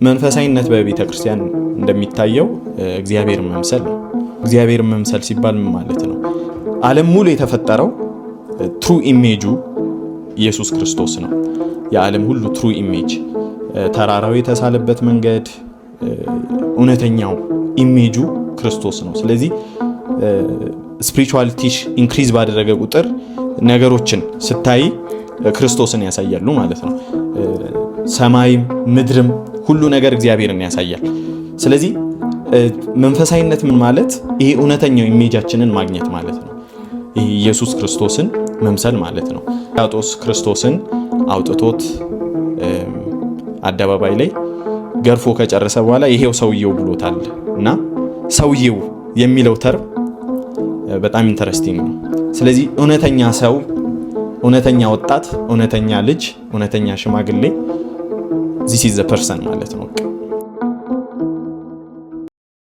መንፈሳዊነት በቤተ ክርስቲያን እንደሚታየው እግዚአብሔርን መምሰል ነው። እግዚአብሔርን መምሰል ሲባል ምን ማለት ነው? ዓለም ሙሉ የተፈጠረው true image ኡ ኢየሱስ ክርስቶስ ነው። የዓለም ሁሉ true image፣ ተራራው የተሳለበት መንገድ፣ እውነተኛው image ኡ ክርስቶስ ነው። ስለዚህ spirituality ሽ increase ባደረገ ቁጥር ነገሮችን ስታይ ክርስቶስን ያሳያሉ ማለት ነው። ሰማይም ምድርም ሁሉ ነገር እግዚአብሔርን ያሳያል። ስለዚህ መንፈሳዊነት ምን ማለት፣ ይሄ እውነተኛው image ኣችንን ማግኘት ማለት ነው። ይሄ ኢየሱስ ክርስቶስን መምሰል ማለት ነው። ጲላጦስ ክርስቶስን አውጥቶት አደባባይ ላይ ገርፎ ከጨረሰ በኋላ ይሄው ሰውየው ብሎታል እና ሰውየው የሚለው term በጣም interesting ነው። ስለዚህ እውነተኛ ሰው፣ እውነተኛ ወጣት፣ እውነተኛ ልጅ፣ እውነተኛ ሽማግሌ፣ this is the person ማለት ነው።